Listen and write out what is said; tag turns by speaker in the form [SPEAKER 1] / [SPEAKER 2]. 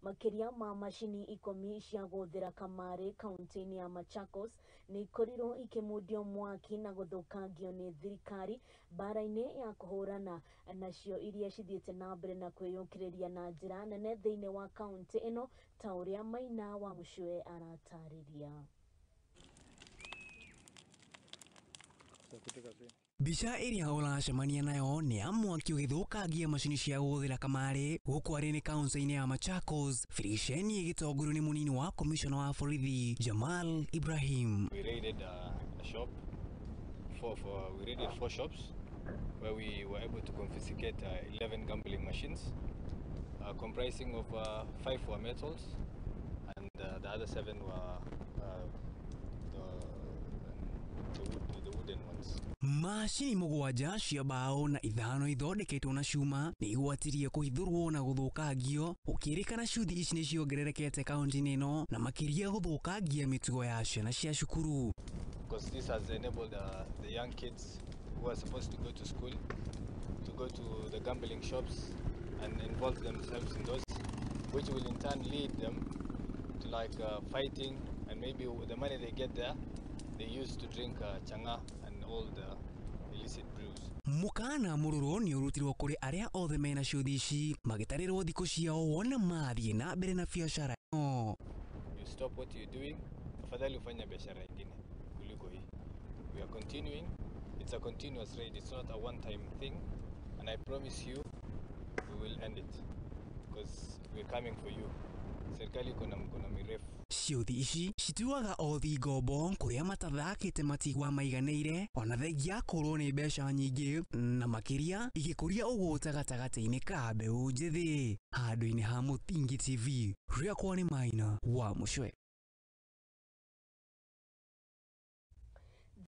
[SPEAKER 1] Makiria ma macini 10 cia gũthĩra kamarĩ kaunti-inĩ ya Machakos nĩ ikorirwo ikĩmundio mwaki na gũthũkangio nĩ thirikari mbara-inĩ ya kũhũrana nacio iria cithiĩte na mbere na kwĩyũkĩrĩria na njĩra nene thĩinĩ wa kaunti ĩno ta ũrĩa Maina wa Mũcue aratarĩria.
[SPEAKER 2] Mbica ĩrĩa ũracemania nayo nĩ ya mwaki ũgĩthũkangia macini cia gũthĩra kamarĩ gũkũ arĩ nĩ kaunti-inĩ ya Machakos. Biriceni ĩgĩtongorio nĩ mũnini wa komishona wa borithi Jamal Ibrahim.
[SPEAKER 3] We raided a shop, we raided 4 shops where we were able to confiscate 11 gambling machines comprising of 5 were metals and the other 7 were the wooden ones.
[SPEAKER 2] Macini 7 cia mbaũ na 5 ithondeketwo na cuma nĩ igwatirie kũhithũrwo na gũthũkangio gũkĩrĩkana cuthi ici nĩ ciongererekete kaunti-inĩ ĩno na makĩria gũthũkangia mĩtugo ya ciana cia cukuru.
[SPEAKER 3] Because this has enabled the young kids who are supposed to go to school to go to the gambling shops and involve themselves in those, which will in turn lead them to like fighting, and maybe the money they get there they used to drink changa and all the illicit brews.
[SPEAKER 2] Mukana mũrũrũ nĩ ũrutirwo kũrĩ arĩa othe mena cuthi ici magĩtarĩrwo thikũ ciao wona mathiĩ na mbere na biacara ĩno.
[SPEAKER 3] You stop what you're doing, afadhali ufanye biashara ingine kuliko hii. We are continuing. It's a continuous raid. It's not a one-time thing, and I promise you we will end it because we're coming for you. Serikali iko na mkono mirefu.
[SPEAKER 2] Ciũthi ici cituaga othi ngombo kũrĩa matathakĩte matigwa maiganĩire ona thengia kũrwo nĩ mbeca nyingĩ na makĩria igĩkũria ũgũta gatagatĩ-inĩ ka mbeũ njĩthĩ. Handũ-inĩ ha Mũthingi TV, rĩakwa nĩ Maina wa Mũcwe.